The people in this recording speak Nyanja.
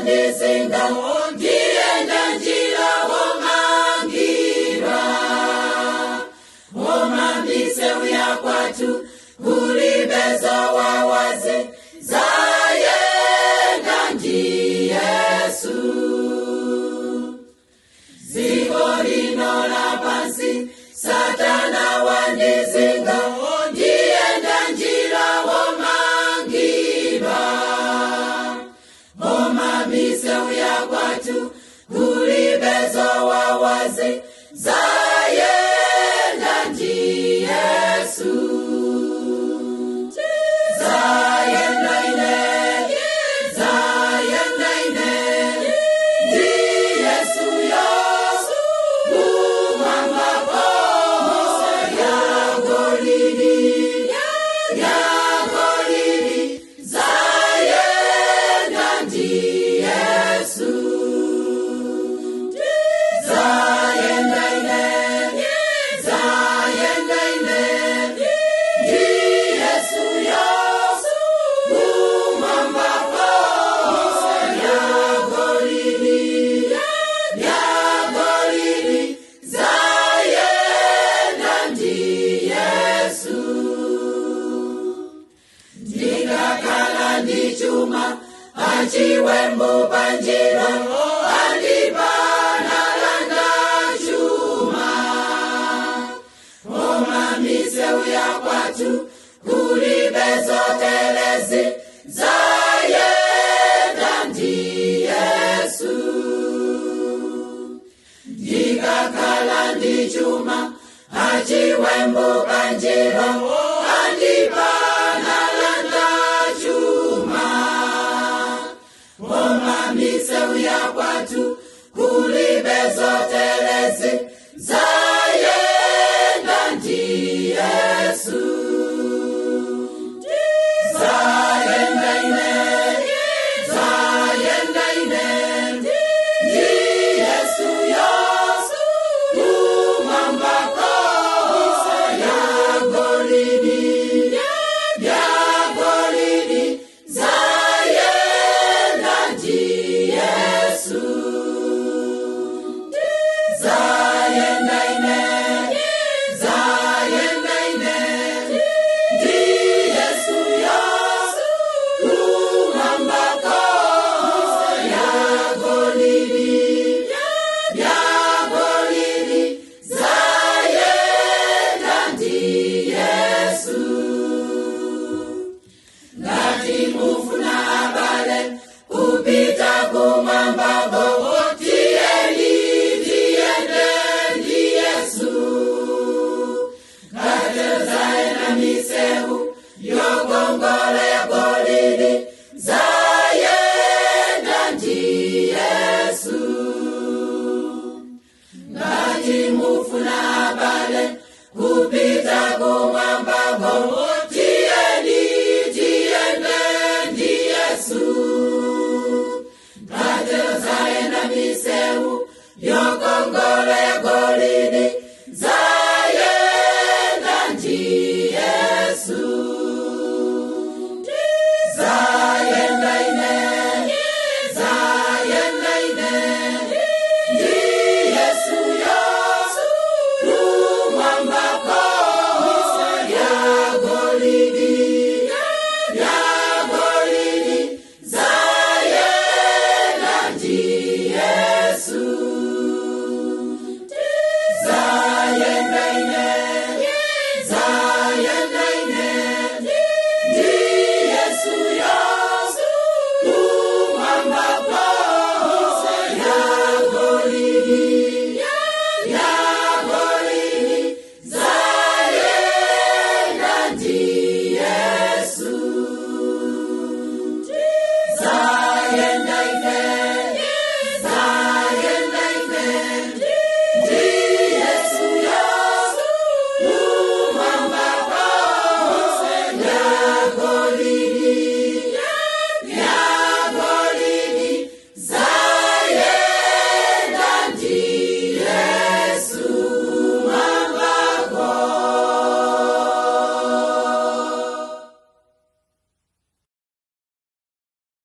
wandizinga, ndiyenda njira womangirwa. Omamise uya kwathu kulibezo wawazi zayenda ndi Yesu. Dziko lino lapansi Satana wandizinga, ndiyenda njira womangirwa. Omamise uya kwathu kulibezo wawazi zayenda ndi Yesu. Zayenda ine, zayenda ine, ndi Yesu yosu kumwambako ya golidi, ya golidi, zayenda ndi Yesu. Zayenda ine, zayenda ine, ndi Yesu yosu kumwambako ya golidi, ya golidi, zayenda ndi Yesu. Ndikakhala ndi chuma achiwembu panjira, andipanalanda chuma. Omamise uya kwathu kulibezotelezi zayenda ndi Yesu. Ndikakhala ndi chuma achiwembu panjira, andipanalanda chuma. Omamise uya kwathu kulibezotelezi zayenda ndi Yesu. Zayenda ine, zayenda ine, ndi Yesu yosu kumwambako ya golidi, ya golidi, zayenda ndi Yesu. Zayenda ine, zayenda ine, ndi Yesu yosu kumwambako ya golidi, ya golidi, zayenda ndi Yesu. Ngati mufuna abale kupita kumwambako, tiyeni tiyende ndi Yesu. Ngatero zayenda misewu yokongola ya golidi, zayenda ndi Yesu. Ngati mufuna abale kupita kumwambako, tiyeni tiyende ndi Yesu. Ngatero zayenda misewu yokongola ya golidi, zayenda ndi Yesu. Zayenda ine, zayenda ine, ndi Yesu yosu kumwambako ya golidi, ya golidi, zayenda ndi Yesu. Zayenda ine, zayenda ine, ndi Yesu yosu kumwambako ya golidi, ya golidi, zayenda ndi